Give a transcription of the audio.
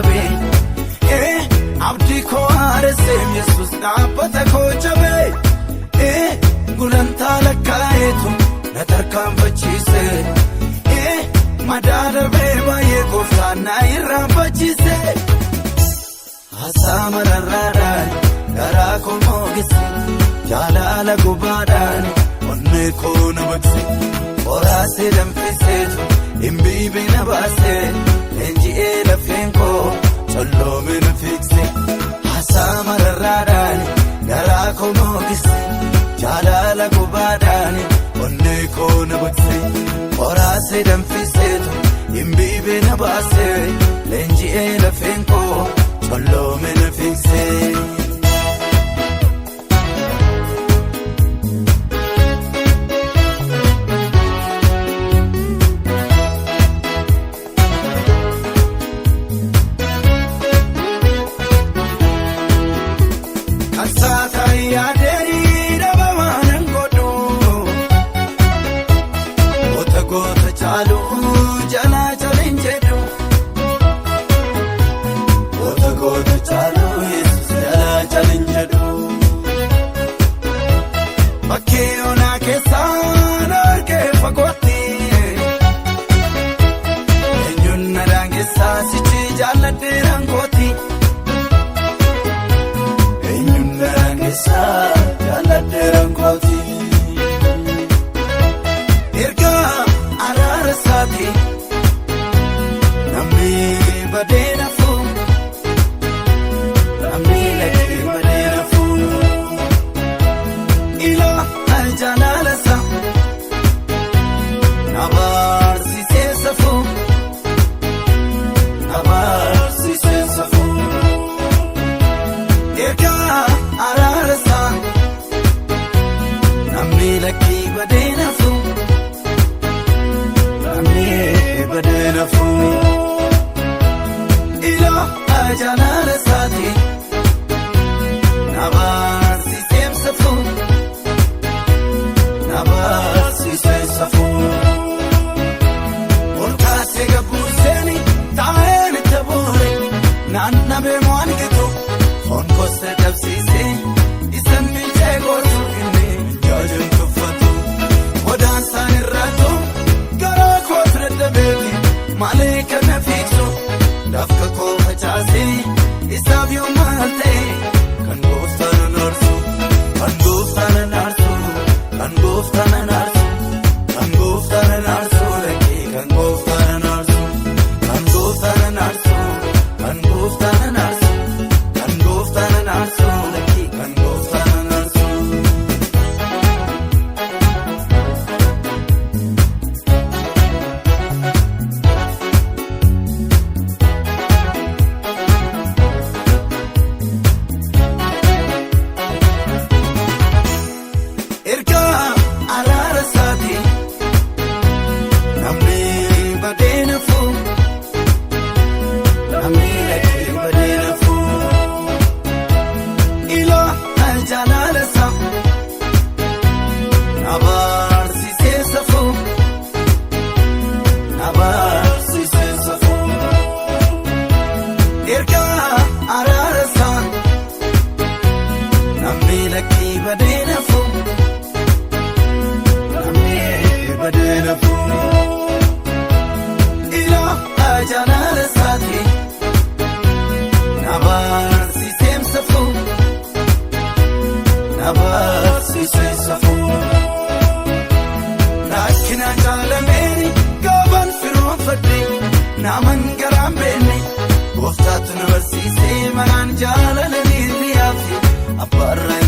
dadhabee. Abdii koo haaresseem Yesuus dhaabbata koo jabee. Gulantaa lakkaa'eetu na tarkaanfachiise. Madaa darbee baay'ee gooftaan na irraanfachiise. Haasaa mararraadhaan garaa koo moogise. Jaalala gubaadhaan onnee koo na baqse. Qoraasee danfiseetu dhimbiibee na baase. Leenji'ee lafeen koo colloome na fiigse. Haasaa mararraadhaan garaa koo moogise. Jaalala gubaadhaan onnee koo na baqse. Qoraasee danfiseetu dhimbiibee na baase. Leenji'ee lafeen koo colloome na fiigse. Kansaataa yaadeerii dhabamaa nan godhu. Goota goota caalu jalaa jaleen jedhu. Goota goota caalu Yesuus jalaa jaleen jedhu. Bakkee onaa keessaa na argee fagootti. Eenyuun na daangessaa sichi jaalladheeraan kooti. Eenyuun na daangessaa jaalladheeraan kooti. Ergaa araara isaati namni badee nafu, namni lakkee badee nafu. Ilaa jaalala isaa na barsiisee safuu, na barsiisee safuu. Ergaa araara isaa namni lakkii badee nafu, namni badee nafu. Ilaa jaalala isaati na barsiisee safuu, na barsiisee safuu. Ol kaasee gabbuuseeni taa'een itti buure naannabee mo'an gitu foon kosta dabsiisee isa miicee gootu inni jaajan tuffatu godaansaan irraatu garaa koos dadhabeeti malee kana fiigsu dafka koo facaasee isaaf yoo maal ta'e kan gooftaan na aarsu, kan gooftaan na aarsu, kan gooftaan na aarsu, kan gooftaan na aarsu lakkee, kan gooftaan na aarsu, kan gooftaan na aarsu, kan gooftaan na aarsu, kan gooftaan na aarsu lakkee, kan gooftaan na aarsu. Ergaa araara isaati namni badee nafu, namni lakkee badee nafu. Ilaa jaalala isaa na barsiisee safuu, na barsiisee safuu. Ergaa araara isaa namni lakkii badee nafu, namni badee nafu. Ilaa jaalala isaati na barsiisee safuu, na barsiisee safuu. Rakkina jaalameeni gaafan firoonfadhe naman garaan beenne gooftaatu na barsiisee manaan jaalalanii riyaafi abbaarra.